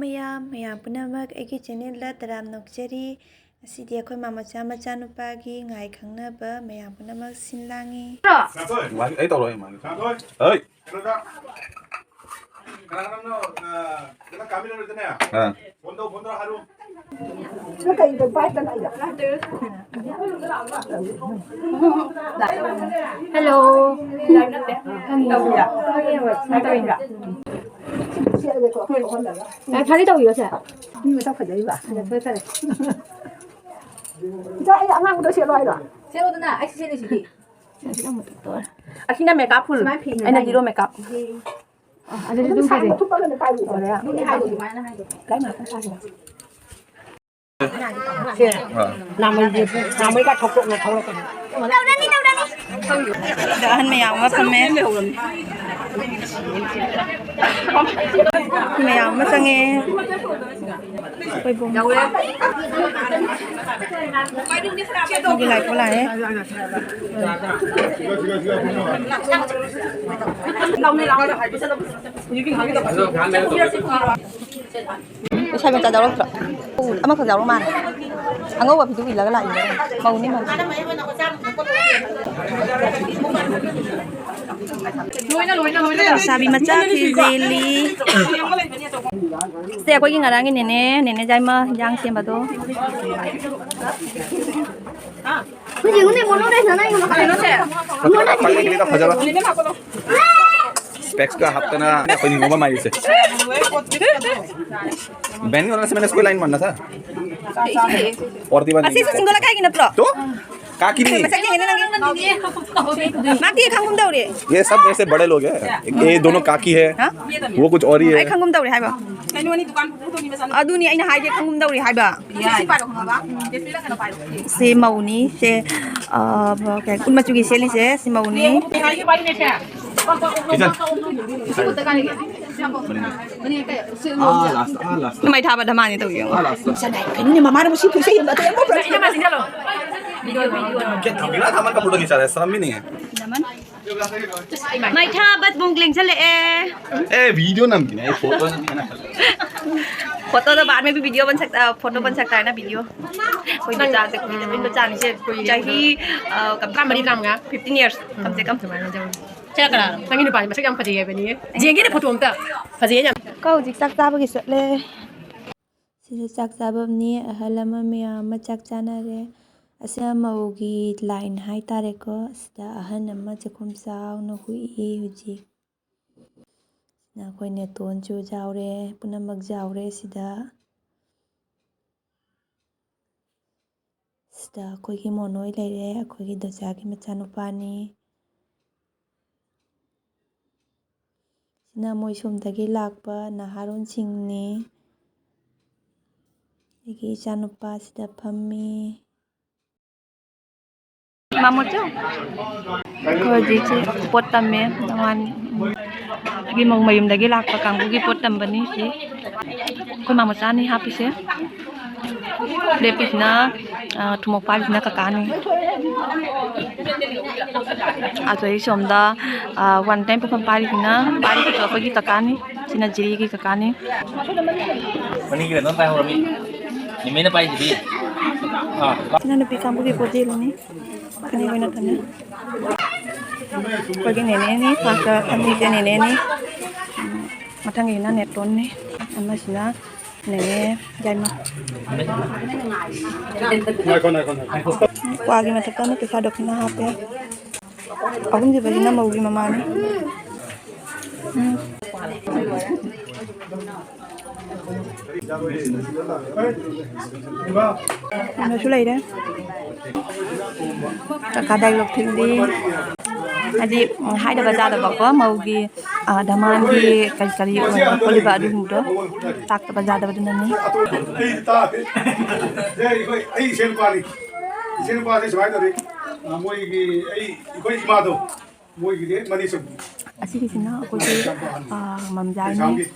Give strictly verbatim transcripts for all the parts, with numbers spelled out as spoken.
ꯃꯌꯥꯝ, ꯃꯌꯥꯝ ꯄꯨꯝꯅꯃꯛ ꯑꯩꯒꯤ ꯆꯦꯅꯦꯜꯗ ꯇꯔꯥꯝꯅ ꯑꯣꯛꯆꯔꯤ꯫ ꯉꯁꯤꯗꯤ ꯑꯩꯈꯣꯏ ꯃꯥꯃꯣꯆꯥ ꯃꯆꯥꯅꯨꯄꯥꯒꯤ ꯉꯥꯏ ꯈꯪꯅꯕ ꯃꯌꯥꯝ ꯄꯨꯝꯅꯃꯛ ꯁꯤꯟ ꯂꯥꯡꯉꯤ꯫ ꯃꯥꯒꯤ ꯑꯩ ꯇꯧꯔꯣꯏ, ꯃꯥꯒꯤ꯫ ꯍꯣꯏ꯫ Hello. ꯐꯔꯦ, ꯇꯧꯕꯤꯔꯣ, ꯁꯦ꯫ ꯃꯤ ꯃꯁꯛ ꯐꯖꯩꯕ꯫ ꯐꯔꯦ, ꯐꯔꯦ꯫ ꯏꯆꯥ, ꯑꯩ ꯑꯉꯥꯡꯕꯗꯣ ꯁꯦꯠꯂꯣ ꯍꯥꯏꯔꯣ? ꯁꯦꯠꯂꯣꯗꯅ, ꯑꯩ ꯁꯤ ꯁꯦꯠꯂꯤꯁꯤꯗꯤ꯫ ꯑꯁꯤꯅ makeup full꯫ ꯁꯨꯃꯥꯏꯅ ꯐꯤ ꯑꯩꯅ ꯏꯟꯕ zero makeup꯫ ꯑꯗꯨꯗꯤ ꯑꯗꯨꯝ ꯑꯗꯨꯝ ꯁꯥꯡꯅ ꯐꯖꯩ꯫ ꯊꯨꯞꯄꯒꯅꯦ ꯄꯥꯏꯕ ꯏꯆꯥꯁꯦ꯫ ꯑꯗꯨꯅꯦ ꯍꯥꯏꯗꯣ ꯑꯗꯨꯃꯥꯏꯅ ꯍꯥꯏꯗꯣ꯫ ꯂꯥꯏ ꯉꯥꯛꯇꯪ ꯁꯥꯁꯤꯔ? ꯑꯥ꯫ ꯅꯥꯃꯩ, ꯅꯥꯃꯩ ꯀꯥꯊꯣꯛꯇꯣꯛꯅ ꯊꯧꯔꯛꯀꯅꯤ꯫ ꯇꯧꯔꯅꯤ, ꯇꯧꯔꯅꯤ꯫ ꯑꯗ ꯑꯍꯟ ꯃꯌꯥꯝ ꯑꯃ ꯐꯝꯃꯦ꯫ ꯃꯌꯥꯝ ꯑꯃ ꯆꯪꯉꯦ꯫ ꯑꯩꯈꯣꯏ ꯕꯣꯝ꯫ ꯃꯤꯒꯤ ꯂꯥꯏ ꯄꯨ ꯂꯥꯛꯑꯦ꯫ ꯂꯩꯁꯥꯕꯤ ꯃꯆꯥ ꯌꯥꯎꯔꯛꯇ꯭ꯔꯣ? ꯑꯃꯈꯛ ꯌꯥꯎꯔꯛ ꯃꯥꯜꯂꯦ꯫ ꯑꯉꯧꯕ ꯐꯤꯗꯨ ꯏꯜꯂꯒ ꯂꯥꯛꯏꯅꯦ꯫ ꯃꯧꯅꯤ, ꯃꯧ꯫ ꯂꯩꯁꯥꯕꯤ ꯃꯆꯥ ꯐꯤ ꯆꯦꯜꯂꯤ꯫ ꯁꯦ, ꯑꯩꯈꯣꯏꯒꯤ ꯉꯔꯥꯡꯒꯤ ꯅꯦꯅꯦ, ꯅꯦꯅꯦ ꯖꯥꯏꯃ ꯏꯟꯖꯥꯡ ꯁꯦꯝꯕꯗꯣ꯫ ꯍꯧꯖꯤꯛ ꯍꯧꯖꯤꯛ ꯃꯣꯅꯣ ꯂꯩꯁꯅ ꯌꯦꯡꯉꯣ꯫ ꯄꯛꯂꯦ, ꯄꯛꯂꯦ, ꯐꯖꯕ꯫ Specs ꯀ ꯍꯥꯞꯇꯅ ꯑꯩꯈꯣꯏ ꯅꯤꯡꯉꯣꯝꯕ ꯃꯥꯏꯁꯦ꯫ ꯕꯦꯟ ꯌꯣꯟꯅ ꯁꯦꯝꯕꯅ ꯁ꯭ꯀꯨꯜ ꯂꯥꯏꯟ ꯃꯟꯅ ꯁꯥ꯫ ꯑꯣꯔꯗꯤ ꯕꯟ ꯑꯁꯤꯁꯨ ꯁꯤꯡꯒꯣꯂꯥ ꯀꯥꯏꯒꯤ ꯅꯠꯇ꯭ꯔꯣ? ꯇꯣ? ꯀꯥꯀꯤꯅꯤ꯫ ꯃꯁꯛ ꯌꯦꯡꯉꯦ ꯅꯪꯒꯤ꯫ ꯃꯥꯗꯤ ꯈꯪꯒꯨꯝ ꯇꯧꯔꯦ꯫ ये सब ऐसे बड़े लोग हैं। ये दोनों काकी है। हाँ? वो कुछ और ही है। ꯑꯩ ꯈꯪꯒꯨꯝ ꯇꯧꯔꯦ ꯍꯥꯏꯕ꯫ ꯑꯗꯨꯅꯤ ꯑꯩꯅ ꯍꯥꯏꯁꯦ, ꯈꯪꯒꯨꯝ ꯇꯧꯔꯦ ꯍꯥꯏꯕ꯫ ꯁꯤ ꯃꯧꯅꯤ, ꯁꯦ, ꯑ, ꯀꯩ, ꯎꯠ ꯃꯆꯨꯒꯤ ꯁꯦꯠꯂꯤꯁꯦ, ꯁꯤ ꯃꯧꯅꯤ꯫ ꯏꯆꯟ꯫ ꯃꯩ ꯊꯥꯕ ꯙꯃꯥꯅꯤ ꯇꯧ ꯌꯦꯡꯉꯣ꯫ ꯀꯩꯅꯣꯅꯦ, ꯃꯃꯥꯅ ꯃꯁꯤ ꯄꯨꯡꯁꯦ ꯌꯦꯡꯕ ꯑꯇꯩ ꯑꯃ ꯄꯨꯔꯛꯇꯦ꯫ क्या धमला धमल का फोटो खींचा रहा है, शर्म भी नहीं है। ꯃꯩ ꯊꯥꯕ ꯄꯨꯡ ꯂꯦꯡꯁꯜꯂꯛꯑꯦ꯫ ए, वीडियो नाम की नहीं, फोटो नाम की ना। फोटो तो बाद में भी वीडियो बन सकता है, फोटो बन सकता है ना वीडियो। कोई बच्चा से, कोई बच्चा नहीं से, चाहे, अ, कम से कम ꯇꯔꯥꯃꯔꯤ, ꯇꯔꯥꯃꯉꯥ꯫ फ़िफ़्टीन ꯏꯌꯔꯁ, कम से कम। ꯑꯗꯨꯃꯥꯏꯅ ꯇꯧꯋꯤ꯫ ꯁꯤꯅ ꯀꯅꯥꯅꯣ? ꯅꯪꯒꯤ ꯅꯨꯄꯥꯁꯦ ꯃꯁꯛ ꯌꯥꯝ ꯐꯖꯩ ꯍꯥꯏꯕꯅꯤꯌꯦ꯫ ꯌꯦꯡꯒꯦꯅꯦ ꯐꯣꯇꯣ ꯑꯝꯇ꯫ ꯐꯖꯩꯌꯦ ꯌꯥꯝ꯫ ꯀꯣ ꯍꯧꯖꯤꯛ ꯆꯥꯛ ꯆꯥꯕꯒꯤ ꯆꯠꯂꯦ꯫ ꯁꯤꯗ ꯆꯥꯛ ꯆꯥꯐꯝꯅꯤ꯫ ꯑꯍꯜ ꯑꯃ ꯃꯌꯥꯝ ꯑꯃ ꯆꯥꯛ ꯆꯥꯅꯔꯦ꯫ ꯑꯁꯤꯅ ꯃꯧꯒꯤ ꯂꯥꯏꯟ ꯍꯥꯏꯇꯥꯔꯦꯀꯣ꯫ ꯁꯤꯗ ꯑꯍꯟ ꯑꯃ ꯆꯥꯛꯈꯨꯝ ꯆꯥꯎꯅ ꯍꯨꯏ ꯍꯧꯖꯤꯛ꯫ ꯁꯤꯅ ꯑꯩꯈꯣꯏ ꯅꯦꯇꯣꯟꯁꯨ ꯌꯥꯎꯔꯦ, ꯄꯨꯝꯅꯃꯛ ꯌꯥꯎꯔꯦ ꯁꯤꯗ꯫ ꯁꯤꯗ ꯑꯩꯈꯣꯏꯒꯤ ꯃꯣꯅꯣꯏ ꯂꯩꯔꯦ, ꯑꯩꯈꯣꯏꯒꯤ ꯗꯣꯆꯥꯒꯤ ꯃꯆꯥꯅꯨꯄꯥꯅꯤ꯫ ꯁꯤꯅ ꯃꯣꯏ ꯁꯣꯝꯗꯒꯤ ꯂꯥꯛꯄ ꯅꯍꯥꯔꯣꯟꯁꯤꯡꯅꯤ꯫ ꯑꯩꯒꯤ ꯏꯆꯥꯅꯨꯄꯥ ꯁꯤꯗ ꯐꯝꯃꯤ꯫ ꯃꯥꯃꯣꯆꯧ꯫ ꯑꯩꯈꯣꯏ ꯍꯧꯖꯤꯛꯁꯦ ꯄꯣꯠ ꯇꯝꯃꯦ꯫ ꯅꯍꯥꯟ ꯑꯩꯒꯤ ꯃꯧ ꯃꯌꯨꯝꯗꯒꯤ ꯂꯥꯛꯄ ꯀꯥꯡꯕꯨꯒꯤ ꯄꯣꯠ ꯇꯝꯕꯅꯤ ꯁꯤ꯫ ꯑꯩꯈꯣꯏ ꯃꯥꯃꯣꯆꯥꯅꯤ ꯍꯥꯞꯄꯤꯁꯦ꯫ ꯂꯦꯞꯄꯤꯁꯤꯅ, ꯑ, ꯊꯨꯝꯃꯣꯛ ꯄꯥꯏꯔꯤꯁꯤꯅ ꯀꯀꯥꯅꯤ꯫ ꯑꯗꯩ ꯁꯣꯝꯗ, ꯑ, ꯋꯥꯟ ꯇꯥꯏꯝ ꯄꯨꯈꯝ ꯄꯥꯏꯔꯤꯁꯤꯅ, ꯄꯥꯏꯔꯤꯁꯤꯁꯨ ꯑꯩꯈꯣꯏꯒꯤ ꯀꯀꯥꯅꯤ꯫ ꯁꯤꯅ ꯖꯤꯔꯤꯒꯤ ꯀꯀꯥꯅꯤ꯫ ꯃꯅꯤꯡꯒꯤ ꯀꯩꯅꯣ ꯄꯥꯏꯍꯧꯔꯃꯤ꯫ ꯅꯦꯅꯦꯅ ꯄꯥꯏꯁꯤꯗꯤ꯫ ꯑꯥ꯫ ꯁꯤꯅ ꯅꯨꯄꯤ ꯀꯥꯡꯕꯨꯒꯤ ꯄꯣꯠ ꯆꯦꯜꯂꯅꯤ꯫ ꯐꯅꯦꯛ ꯑꯣꯏꯅ ꯊꯝꯃꯦ꯫ ꯑꯩꯈꯣꯏꯒꯤ ꯅꯦꯅꯦꯅꯤ, ꯐꯥꯔꯁꯇ ꯐꯝꯃꯤꯁꯦ ꯅꯦꯅꯦꯅꯤ꯫ ꯎꯝ, ꯃꯊꯪꯒꯤꯁꯤꯅ ꯅꯦꯇꯣꯟꯅꯤ꯫ ꯑꯃꯁꯤꯅ ꯅꯦꯅꯦ ꯌꯥꯏꯃ꯫ ꯉꯥꯏꯈꯣ, ꯉꯥꯏꯈꯣ, ꯉꯥꯏꯈꯣ꯫ ꯀ꯭ꯋꯥꯒꯤ ꯃꯊꯛꯇ ꯑꯃ ꯄꯩꯁꯥ ꯗꯣꯛꯈꯤꯅ ꯍꯥꯞꯄꯦ꯫ ꯑꯍꯨꯝꯁꯨꯕꯁꯤꯅ ꯃꯧꯒꯤ ꯃꯃꯥꯅꯤ꯫ ꯎꯝ꯫ ꯀꯩꯅꯣꯁꯨ ꯂꯩꯔꯦ꯫ ꯀꯀꯥ ꯗꯥꯏꯂꯣꯛ ꯊꯤꯜꯂꯤ꯫ ꯍꯥꯏꯗꯤ, ꯍꯥꯏꯗꯕ ꯌꯥꯗꯕꯀꯣ, ꯃꯧꯒꯤ, ꯑ, ꯗꯃꯥꯟꯒꯤ ꯀꯔꯤ ꯀꯔꯤ ꯑꯣꯏꯕ ꯈꯣꯠꯂꯤꯕ ꯑꯗꯨꯒꯨꯝꯕꯗꯣ ꯇꯥꯛꯇꯕ ꯌꯥꯗꯕꯗꯨꯅꯅꯤ꯫ ꯑꯩ ꯇꯥꯗꯦ꯫ ꯑꯦ, ꯑꯩꯈꯣꯏ, ꯑꯩ ꯏꯆꯦ ꯅꯨꯄꯥꯅꯤ꯫ ꯏꯆꯦ ꯅꯨꯄꯥꯁꯦ ꯁꯨꯃꯥꯏꯅ ꯇꯧꯔꯤ꯫ ꯑ, ꯃꯣꯏꯒꯤ, ꯑꯩ, ꯑꯩꯈꯣꯏ ꯏꯃꯥꯗꯣ, ꯃꯣꯏꯒꯤꯗꯤ ꯃꯅꯤ ꯆꯨꯝ꯫ ꯑꯁꯤꯒꯤꯁꯤꯅ ꯑꯩꯈꯣꯏꯒꯤ, ꯑ, ꯃꯝꯖꯥꯏꯅꯤ,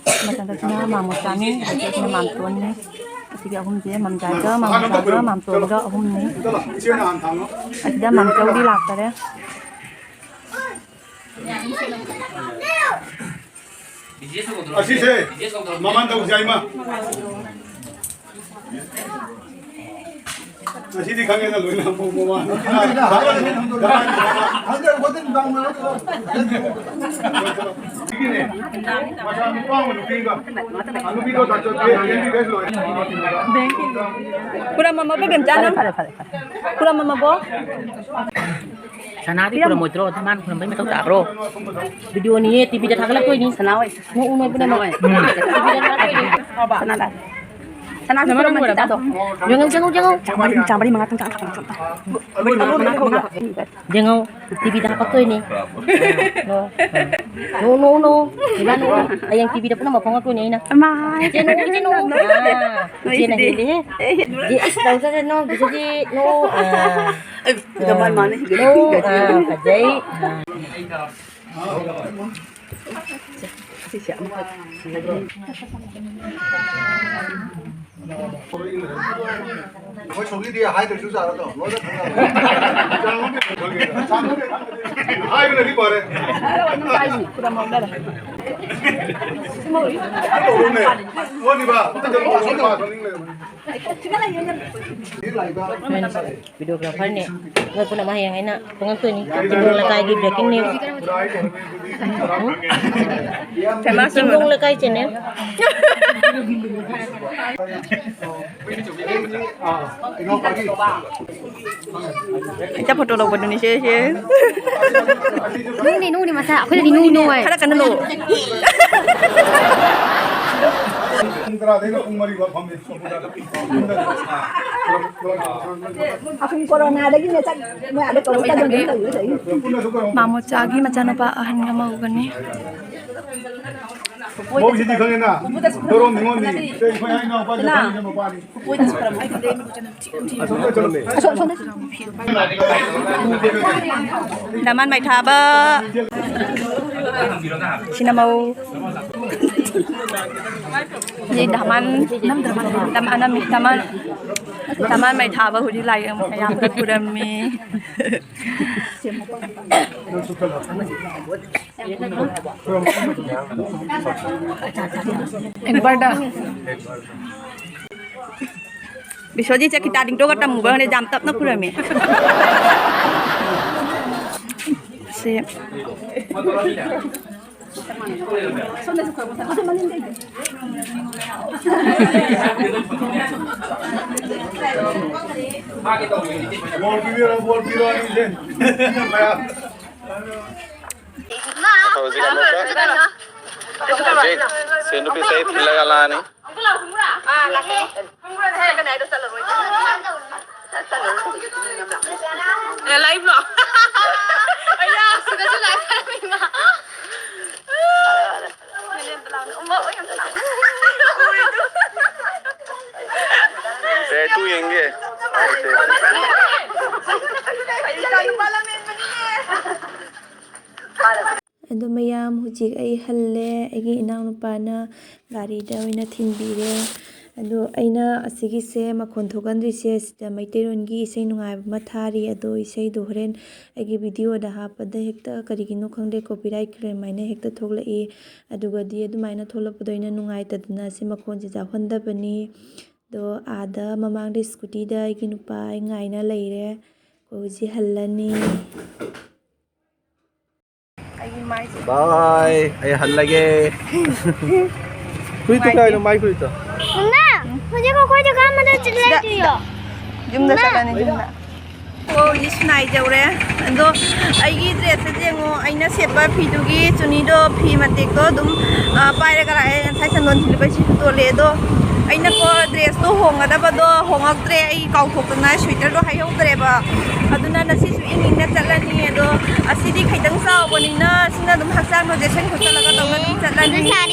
ꯃꯊꯪꯗꯁꯤꯅ ꯃꯥꯃꯣꯆꯥꯅꯤ, ꯑꯗꯒꯤ ꯑꯁꯤꯅ ꯃꯥꯝꯇꯣꯟꯅꯤ꯫ ꯑꯁꯤꯒꯤ ꯑꯍꯨꯝꯁꯦ ꯃꯝꯖꯥꯏꯒ, ꯃꯥꯃꯣꯆꯥꯒ, ꯃꯥꯝꯇꯣꯟꯒ ꯑꯍꯨꯝꯅꯤ꯫ ꯏꯆꯦ ꯅꯍꯥꯟ ꯊꯥꯡꯉꯣ꯫ ꯑꯁꯤꯗ ꯃꯥꯝꯆꯧꯗꯤ ꯂꯥꯛꯇꯔꯦ꯫ ꯑꯁꯤꯁꯦ ꯃꯃꯥꯟ ꯇꯧꯁꯦ ꯍꯥꯏꯃ꯫ ꯉꯁꯤꯗꯤ ꯈꯪꯉꯦꯗ ꯂꯣꯏꯅ꯫ ꯁꯤꯒꯤꯅꯦ꯫ ꯃꯆꯥ ꯅꯨꯄꯥ ꯑꯃ ꯅꯨꯄꯤ ꯑꯃꯒ꯫ ꯅꯨꯄꯤꯗꯣ doctor B M B B S ꯂꯣꯏꯔꯦ꯫ ꯈꯨꯔꯝꯃꯝꯃꯕ ꯕꯦꯝꯆꯥ ꯅꯪ? ꯐꯔꯦ, ꯐꯔꯦ, ꯐꯔꯦ꯫ ꯈꯨꯔꯝꯃꯝꯃꯕꯣ? ꯁꯅꯥꯗꯤ ꯈꯨꯔꯝꯃꯣꯏꯗ꯭ꯔꯣ? ꯃꯥꯅ ꯈꯨꯔꯝꯕꯩ ꯃꯊꯧ ꯇꯥꯕ꯭ꯔꯣ? ꯚꯤꯗꯤꯑꯣꯅꯤꯌꯦ, ꯇꯤꯚꯤꯗ ꯊꯥꯒꯠꯂꯛꯇꯣꯏꯅꯤ꯫ ꯁꯅꯥ ꯍꯣꯏ꯫ ꯅꯣꯛꯎ ꯅꯣꯏ ꯄꯨꯝꯅꯃꯛ꯫ ꯎꯝ꯫ ꯇꯤꯚꯤꯗ ꯊꯥꯒꯠꯂꯛꯇꯣꯏꯅꯤ꯫ ꯁꯅꯥ ꯂꯥꯛꯑꯦ꯫ ꯁꯅꯥ ꯅꯃꯥ ꯅꯪ ꯆꯥꯗꯣ꯫ ꯌꯦꯡꯉꯨ, ꯌꯦꯡꯉꯨ, ꯌꯦꯡꯉꯨ꯫ ꯆꯥꯝꯃꯔꯤ, ꯆꯥꯝꯃꯔꯤ ꯃꯉꯥ ꯇꯪ ꯆꯥ-, ꯆꯥ-, ꯆꯥ-, ꯆꯥ-, ꯌꯦꯡꯉꯨ, ꯇꯤꯚꯤꯗ ꯍꯥꯄꯛꯇꯣꯏꯅꯤ꯫ ꯅꯣ, ꯅꯣ, ꯅꯣ, ꯅꯣ꯫ ꯏꯕꯥ, ꯅꯣ꯫ ꯍꯌꯦꯡ ꯇꯤꯚꯤꯗ ꯄꯨꯝꯅꯃꯛ ꯐꯣꯡꯉꯛꯇꯣꯏꯅꯤ ꯑꯩꯅ꯫ ꯏꯃꯥ꯫ ꯏꯆꯦ, ꯅꯣ, ꯏꯆꯦ, ꯅꯣ꯫ ꯑꯥ, ꯏꯆꯦꯅ ꯅꯣꯏꯁꯤꯗꯤ꯫ ꯍꯦꯜꯂꯦꯍꯦ꯫ ꯏꯆꯦ, ꯑꯁ, ꯇꯧꯖꯔꯦ, ꯅꯣ, ꯏꯆꯦꯗꯤ, ꯅꯣ, ꯑꯥ꯫ ꯑꯩ, ꯈꯨꯗꯝ ꯃꯥꯟ ꯃꯥꯟꯅ ꯍꯤꯡꯒꯅꯤ, ꯑꯥ, ꯍꯤꯡꯒꯅꯤ꯫ ꯐꯖꯩ꯫ ꯑꯥ꯫ ꯁꯤꯁꯦ ꯑꯃꯈꯛ ꯁꯤꯖꯒꯦ꯫ ꯑꯩꯈꯣꯏ ꯁꯣꯝꯒꯤꯗꯤ ꯍꯥꯏꯗ꯭ꯔꯁꯨ ꯆꯥꯔꯗ꯭ꯔꯣ? ꯂꯣꯏꯅ ꯈꯪꯅꯕ꯫ ꯍꯥꯏꯕꯅꯗꯤ ꯐꯔꯦ꯫ ꯇꯧꯔꯣꯅꯦ꯫ ꯃꯣꯏꯅꯤꯕ꯫ ꯁꯤ ꯂꯥꯛꯏꯕ꯫ ꯚꯤꯗꯤꯑꯣꯒ꯭ꯔꯥꯐꯔꯅꯦ꯫ ꯅꯣꯏ ꯄꯨꯝꯅꯃꯛ ꯍꯌꯦꯡ ꯑꯩꯅ ꯈꯪꯉꯛꯇꯣꯏꯅꯤ꯫ ꯆꯤꯡꯈꯣꯡ ꯂꯩꯀꯥꯏꯒꯤ breaking news꯫ ꯐꯦꯃꯁ ꯆꯤꯡꯈꯣꯡ ꯂꯩꯀꯥꯏ channel꯫ ꯏꯆꯥ ꯐꯣꯇꯣ ꯂꯧꯕꯗꯨꯅꯤ ꯁꯦ, ꯁꯦ꯫ ꯅꯣꯡꯅꯦ, ꯅꯣꯡꯅꯦ ꯃꯆꯥ꯫ ꯑꯩꯈꯣꯏꯗꯗꯤ ꯅꯣꯡ ꯅꯣꯡ ꯍꯥꯏ꯫ ꯈꯔ ꯀꯟꯅ ꯅꯣꯛꯑꯣ꯫ ꯄꯨꯡ ꯇꯔꯥꯗꯩꯅ ꯄꯨꯡ ꯃꯔꯤꯐꯥꯎ ꯐꯝꯃꯤ꯫ ꯑꯁꯨꯝ ꯀꯣꯔꯣꯅꯥꯗꯒꯤꯅꯦ ꯆꯠ-, ꯃꯣꯏ ꯑꯥꯗ ꯀꯧꯔ ꯆꯠꯅꯗꯅ ꯇꯧꯔꯤꯁꯦ꯫ ꯃꯥꯃꯣꯆꯥꯒꯤ ꯃꯆꯥꯅꯨꯄꯥ ꯑꯍꯟꯒ ꯃꯧꯒꯅꯤ꯫ ꯃꯧꯁꯤꯗꯤ ꯈꯪꯉꯦꯅ? ꯗꯣꯔꯣꯝ ꯅꯤꯉꯣꯜꯅꯤ꯫ ꯑꯩꯈꯣꯏ ꯏꯅꯥꯎꯄꯥꯁꯦ ꯈꯪꯉꯦ, ꯃꯄꯥꯅꯤ꯫ ꯑꯁꯣꯝ, ꯑꯁꯣꯝꯗ꯫ ꯗꯃꯥꯟ ꯃꯥꯏꯊꯥꯕ꯫ ꯁꯤꯅ ꯃꯧ꯫ ꯁꯤ ꯗꯃꯥꯟ꯫ ꯗꯃꯥꯟ, ꯗꯃꯥꯟ꯫ ꯇꯃꯥꯟ ꯃꯩ ꯊꯥꯕ ꯍꯧꯖꯤꯛ ꯂꯥꯏ ꯃꯌꯥꯝꯗ ꯈꯨꯔꯝꯃꯤ꯫ ꯑꯦꯛꯕꯔꯗ꯫ ꯕꯤꯁ꯭ꯋꯖꯤꯠꯁꯦ ꯈꯤꯇꯥ ꯗꯤꯡꯇꯣꯒ ꯇꯝꯃꯨꯕ ꯈꯪꯗꯦ, ꯌꯥꯝ ꯇꯞꯅ ꯈꯨꯔꯝꯃꯤ꯫ ꯁꯤ꯫ ꯍꯧꯖꯤꯛ ꯑꯃꯨꯛꯀ ꯍꯧꯖꯤꯛ ꯁꯦ ꯅꯨꯄꯤꯁꯦ ꯑꯩ ꯊꯤꯜꯂꯒ ꯂꯥꯛꯑꯅꯤ꯫ ꯑꯦ, live ꯂꯣ? ꯑꯌꯥ, ꯁꯤꯗꯁꯨ live ꯊꯥꯔꯝꯃꯤꯕ꯫ ꯁꯦ, ꯇꯨ ꯌꯦꯡꯒꯦ꯫ ꯑꯗꯣ ꯃꯌꯥꯝ, ꯍꯧꯖꯤꯛ ꯑꯩ ꯍꯜꯂꯦ꯫ ꯑꯩꯒꯤ ꯏꯅꯥꯎꯅꯨꯄꯥꯅ ꯒꯥꯔꯤꯗ ꯑꯣꯏꯅ ꯊꯤꯟꯕꯤꯔꯦ꯫ ꯑꯗꯣ ꯑꯩꯅ ꯑꯁꯤꯒꯤꯁꯦ ꯃꯈꯣꯟ ꯊꯣꯛꯍꯟꯗ꯭ꯔꯤꯁꯦ, ꯁꯤꯗ ꯃꯩꯇꯩꯂꯣꯟꯒꯤ ꯏꯁꯩ ꯅꯨꯡꯉꯥꯏꯕ ꯑꯃ ꯊꯥꯔꯤ꯫ ꯑꯗꯣ ꯏꯁꯩꯗꯣ ꯍꯣꯔꯦꯟ ꯑꯩꯒꯤ videoꯗ ꯍꯥꯞꯄꯗ ꯍꯦꯛꯇ ꯀꯔꯤꯒꯤꯅꯣ ꯈꯪꯗꯦ, copyright claim ꯍꯥꯏꯅ ꯍꯦꯛꯇ ꯊꯣꯛꯂꯛꯏ꯫ ꯑꯗꯨꯒꯗꯤ ꯑꯗꯨꯃꯥꯏꯅ ꯊꯣꯛꯂꯛꯄꯗꯣ ꯑꯩꯅ ꯅꯨꯡꯉꯥꯏꯇꯗꯅ ꯁꯤ ꯃꯈꯣꯟꯁꯦ ꯌꯥꯎꯍꯟꯗꯕꯅꯤ꯫ ꯑꯗꯣ ꯑꯥꯗ ꯃꯃꯥꯡꯗ scootyꯗ ꯑꯩꯒꯤ ꯅꯨꯄꯥ ꯑꯩ ꯉꯥꯏꯅ ꯂꯩꯔꯦ꯫ ꯑꯩꯈꯣꯏ ꯍꯧꯖꯤꯛ ꯍꯜꯂꯅꯤ꯫ ꯑꯩꯒꯤ ꯃꯥꯏꯁꯦ꯫ Bye, ꯑꯩ ꯍꯜꯂꯒꯦ꯫ ꯐꯨꯔꯤꯠꯇꯣ ꯀꯥꯏꯅꯣ, ꯃꯥꯏ ꯐꯨꯔꯤꯠꯇꯣ? ꯃꯃꯥ, ꯍꯧꯖꯤꯛ ꯑꯩꯈꯣꯏꯗ ꯀꯔꯝꯕꯗ ꯆꯠꯂꯨꯗꯣꯏꯅꯣ? ꯌꯨꯝꯗ ꯃꯃꯥ꯫ ꯆꯠꯂꯅꯤ, ꯌꯨꯝꯗ꯫ ꯑꯣ, ꯍꯧꯖꯤꯛ ꯁꯤꯅꯥꯏ ꯌꯧꯔꯦ꯫ ꯑꯗꯣ ꯑꯩꯒꯤ dressꯁꯦ ꯌꯦꯡꯉꯣ, ꯑꯩꯅ ꯁꯦꯠꯄ ꯐꯤꯗꯨꯒꯤ ꯆꯨꯅꯤꯗꯣ, ꯐꯤ ꯃꯇꯦꯛꯇꯣ ꯑꯗꯨꯝ, ꯑ, ꯄꯥꯏꯔꯒ ꯂꯥꯛꯑꯦ꯫ ꯉꯁꯥꯏ ꯆꯟꯗꯣꯟ ꯊꯤꯜꯂꯨꯕꯩ ꯁꯤꯁꯨ ꯇꯣꯜꯂꯦ꯫ ꯑꯗꯣ ꯑꯩꯅꯀꯣ dressꯇꯣ ꯍꯣꯡꯒꯗꯕꯗꯣ ꯍꯣꯡꯉꯛꯇ꯭ꯔꯦ꯫ ꯑꯩ ꯀꯥꯎꯊꯣꯛꯇꯅ sweaterꯗꯣ ꯍꯥꯏꯍꯧꯗ꯭ꯔꯦꯕ꯫ ꯑꯗꯨꯅ ꯉꯁꯤꯁꯨ ꯏꯪ ꯏꯪꯅ ꯆꯠꯂꯅꯤ꯫ ꯑꯗꯣ ꯑꯁꯤꯗꯤ ꯈꯤꯇꯪ ꯆꯥꯎꯕꯅꯤꯅ ꯁꯤꯅ ꯑꯗꯨꯝ ꯍꯛꯆꯥꯡꯗꯣ ꯆꯦꯛꯁꯤꯟ ꯈꯣꯠꯆꯜꯂꯒ ꯇꯧꯅ ꯑꯗꯨꯝ ꯆꯠꯂꯅꯤ꯫ ꯑꯗꯨ ꯁꯥꯔꯦ꯫